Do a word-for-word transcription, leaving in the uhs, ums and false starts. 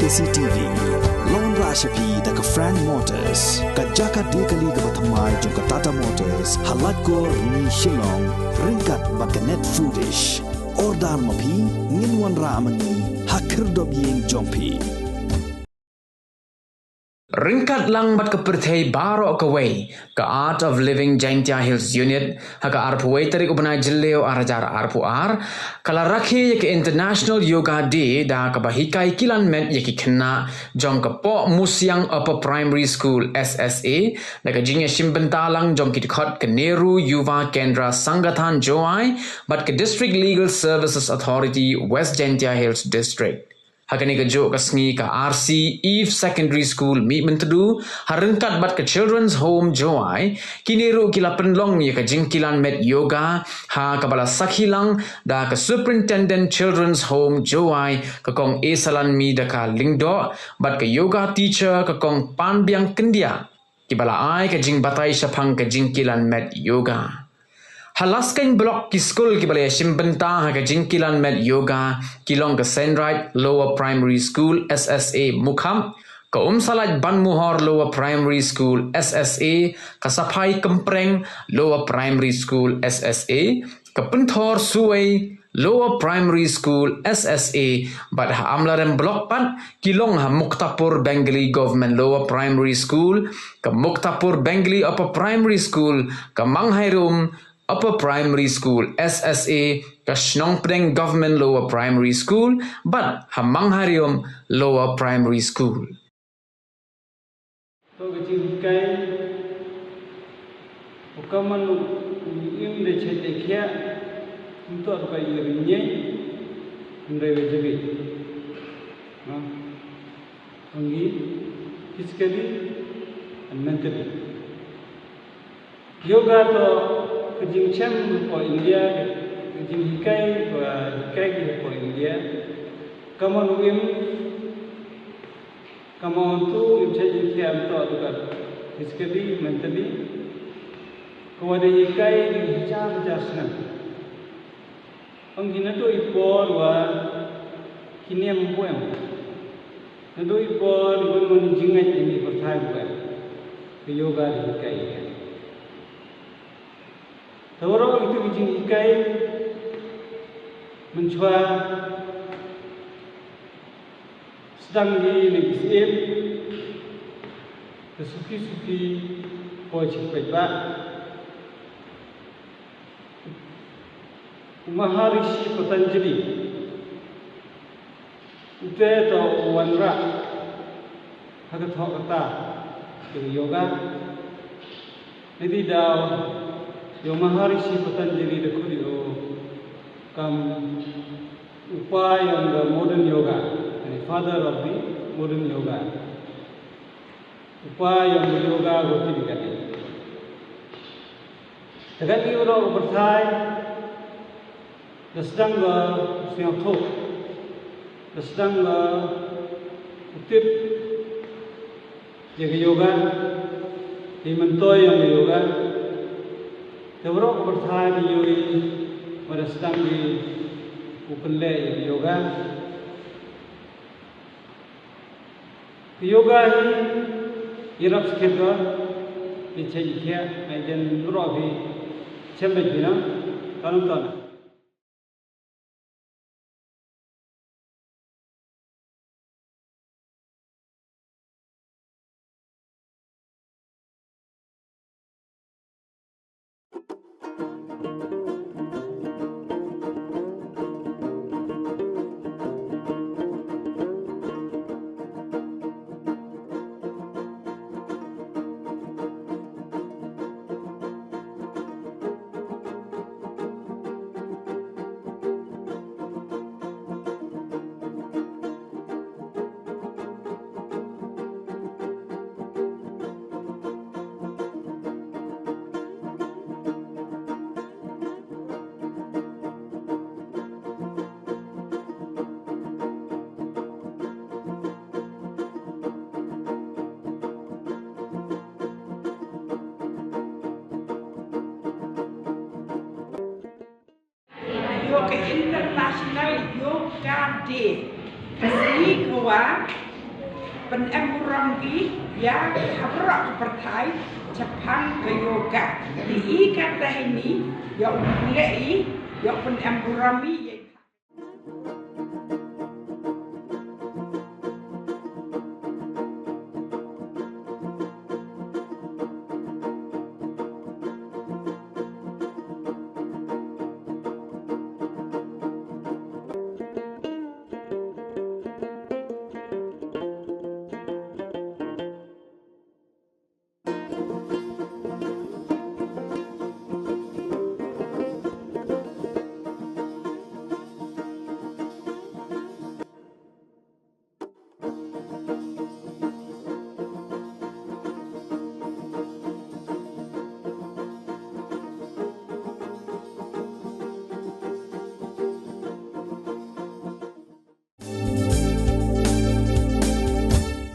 C T V, lawan rah sha phi da ka Frank Motors, ka jaka de kali kaba thymmai jong ka Tata Motors, ha Laitkor, Ni Shillong, ryngkat bad ka Net Foodish. Order ma phi, ngin wanrah ma ngi ha khyrdop ïing jong phi. Ryngkat lang bad ka pyrthei baroh kawei, ka Art of Living Jaintia Hills Unit, ha ka arphew wei tarik u bnai Jylliew ar hajar arphew ar, ka la rakhe ïa ka International Yoga Day da kaba hikai kilan met ïa ki khynnah jong ka Pohmusiang Upper Primary School, S S A, da ka jingïashim bynta lang jong ki dkhot ka Nehru Yuva Kendra Sangathan Jowai bad ka District Legal Services Authority, West Jaintia Hills District. Ha kane ka juh ka sngi ka R C Eve Secondary School, Mihmyntdu, ha ryngkat bad ka Children's Home Jowai, kine ruh ki la pynlong ïa ka jingkilan met yoga, ha kaba la sakhi lang da ka Superintendent Children's Home Jowai, ka Kong Esalanmi Dkhar Lyngdoh, bad ka yoga teacher, ka Kong Panbiang Kyndiah, kiba la ai ka jingbatai shaphang ka jingkilan met yoga. Ha Laskeiñ Block ki skul kiba la ïashim bynta ha ka jingkilan met yoga ki long ka Saint Wright Lower Primary School, S S A, Mukhap, ka Umsalait Banmuhor Lower Primary School, S S A, ka Saphai Kympreng Lower Primary School, S S A, ka Pynthor Suwei Lower Primary School, S S A, bad ha Amlarem Block pat ki long ha Muktapur Bengali Government Lower Primary School, ka Muktapur Bengali Upper Primary School, ka Manghairum Upper Primary School, S S A, ka Shnongpdeng Government Lower Primary School, bad ha Manghairum Lower Primary School. To ka jinghikai, u kamon u im da chait da khiah, ym toh ka ïa ring ñiai, ym dei wa jabit. Ha? Ong ki, physically and mentally. Yoga toh ka jingchem hapoh India, ka jinghikai, ka hikai ki hapoh India. Kamon u im, kamon tu im chait im khiah, ym toh tu ka physically, mentally. Ka wa da hikai da ki hajar hajar snem. Ong ki naduh i por wa ki niam ym pu em. Naduh i por wa ni jingngeit ni pyrthai ym pu em. Ka yoga da hikai ïa ka. Te waroh kitu ki jinghikai mynchwa sdang ki na ki syiem, te suki suki poi chi paidbah. U Maharishi Patanjali, ute toh u wanrah ha ka thoh kata ka yoga. Neitæ daw, ïa u Maharishi Patanjali da khut ïa u kam u pa yong ka modern yoga, yani father of the modern yoga. U pa yong ka yoga ko tip i kani. Te kani waroh ka pyrthai, da sdang ka sñiawthooh, da sdang ka u tip ïa ka yoga, i myntoi yong ka yoga. Te waroh ka pyrthai da yoo i wa da sdang ki u pynleh ïa ka yoga. Ka yoga hi, i rap skhem ko, i chait i khiah, ai jan bro phi, chem bad phi na, ton ton. Yoga International Yoga Day. Ka sngi ka wa Pynemburom ki ya ki ha waroh ka pyrthai chaphang ka yoga. Te i katæ heini yow pynleh i, yow pynemburom i